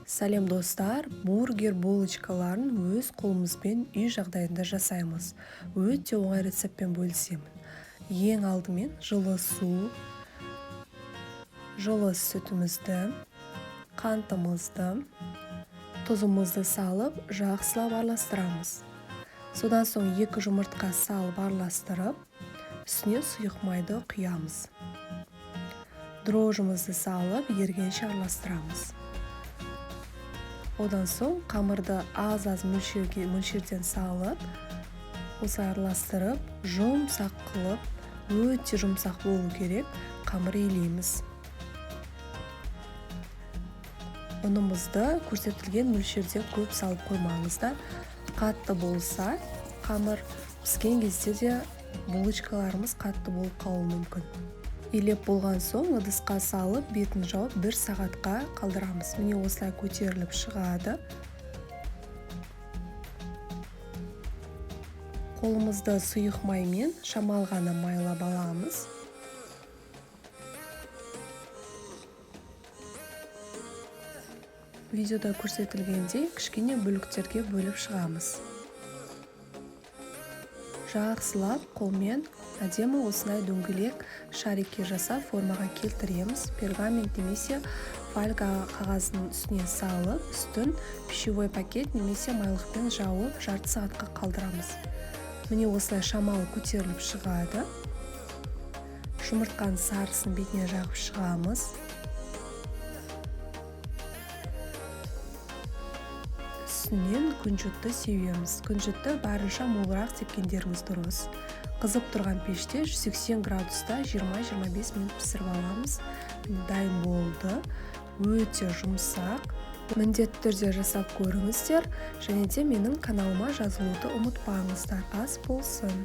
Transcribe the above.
Сәлем, достар! Бургер булочкаларын өз қолымызбен үй жағдайында жасаймыз. Өте оңай рецептпен бөлісемін. Ең алдымен жылы су, жылы сүтімізді, қантымызды, тұзымызды салып, жақсылап араластырамыз. Содан соң 2 жұмыртқа салып араластырып, үстіне сұйық майды құямыз. Дрожжымызды салып, ергенше араластырамыз. Одан соң қамырды аз-аз мөлшерден салып, осылай араластырып, жұмсақ қылып, өте жұмсақ болу керек, қамыр илейміз. Ұнымызды көрсетілген мөлшерде көп салып қоймаңыздар. Қатты болса, қамыр піскен кезде де булочкаларымыз қатты болып қалуы мүмкін. Илеп болған соң ыдысқа салып, бетін жауып 1 сағатқа қалдырамыз. Міне, осылай көтеріліп шығады. Қолымызды сұйық маймен шамалы ғана майлап аламыз. Видеода көрсетілгендей кішкене бөліктерге бөліп шығамыз. Жақсылап қолмен әдемі осындай дөңгелек шарикке жасап формаға келтіреміз. Пергамент немесе фольга қағазының үстіне салып, үстін пищевой пакет немесе майлықпен жауып, жарты сағатқа қалдырамыз. Міне, осылай шамалы көтеріліп шығады. Жұмыртқаның сарысын бетіне жағып шығамыз. Үстінен күнжітті себеміз. Күнжітті барынша молырақ сепкендеріңіз дұрыс. Қызып тұрған пеште 180 градуста 20-25 минут пісіріп аламыз. Міне, дайын болды. Өте жұмсақ. Міндетті түрде жасап көріңіздер. Және де менің каналыма жазылуды ұмытпаңыздар. Ас болсын.